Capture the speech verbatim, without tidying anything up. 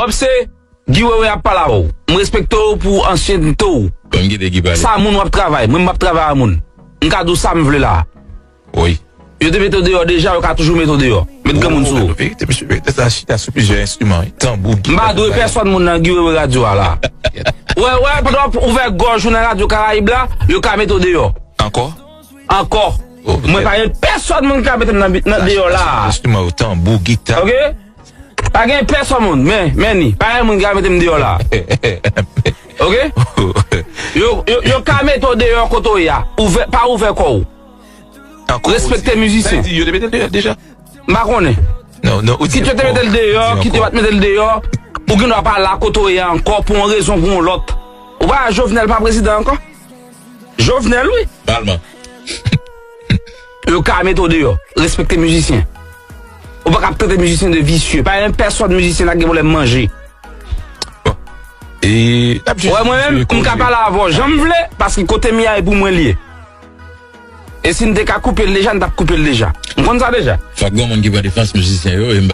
Pòp se Guy Wewe ap pale avè w. M respekte w pou ansyente w. Bon, m kite Guy pale. Sa moun w ap travay. Mwen, m p ap travay a moun. M ka di w sa m vle la. Wi. Yo te mete w deyò deja, yo ka toujou mete w deyò. Met granmoun sou ou. Verite, mesye, verite, sa chita sou plizyè enstriman, wi. Tanbou, gita. M pa dwe pèsòn moun nan Guy Wewe radyo a la. Wè, wè, pandan w ap ouvè gòj ou nan radyo Karayib la, yo ka mete w deyò. Ankò? Ankò. Mwen pa gen pèsòn moun ki ka mete m nan, nan deyò la. Enstriman yo, tanbou, gita. Ok? Pa gen pèsòn moun, men, men ni. Pa gen moun ki ka mete m deyò la. Ok? Yo, yo, yo ka mete w deyò kote w ye a. Ouvè, pa ouvè kò w. Respekte mizisyen. Sa di, yo te mete l deyò deja? M pa konnen. Non, non, ou di. Kit yo te mete l deyò, kit yo pa t mete l deyò, ou gen dwa pa la kote w ye a ankò pou yon rezon, pou yon lòt. Ou pa wè Jovenel pa prezidan ankò? Jovenel, wi. Palman. Yo ka mete w deyò. Respekte mizisyen. Ou pa ka ap trete mizisyen de visye. Pa gen pèsòn mizisyen la gen pwoblèm manje. Bon. E, n ap jis. Wè, mwen menm, m ka pale avè w jan m vle, paske kote m ye a, e pou mwen l ye. E si n te ka koupe l deja, n t ap koupe l deja. M konn sa deja. Fòk gen moun ki pran defans mizisyen yo, e m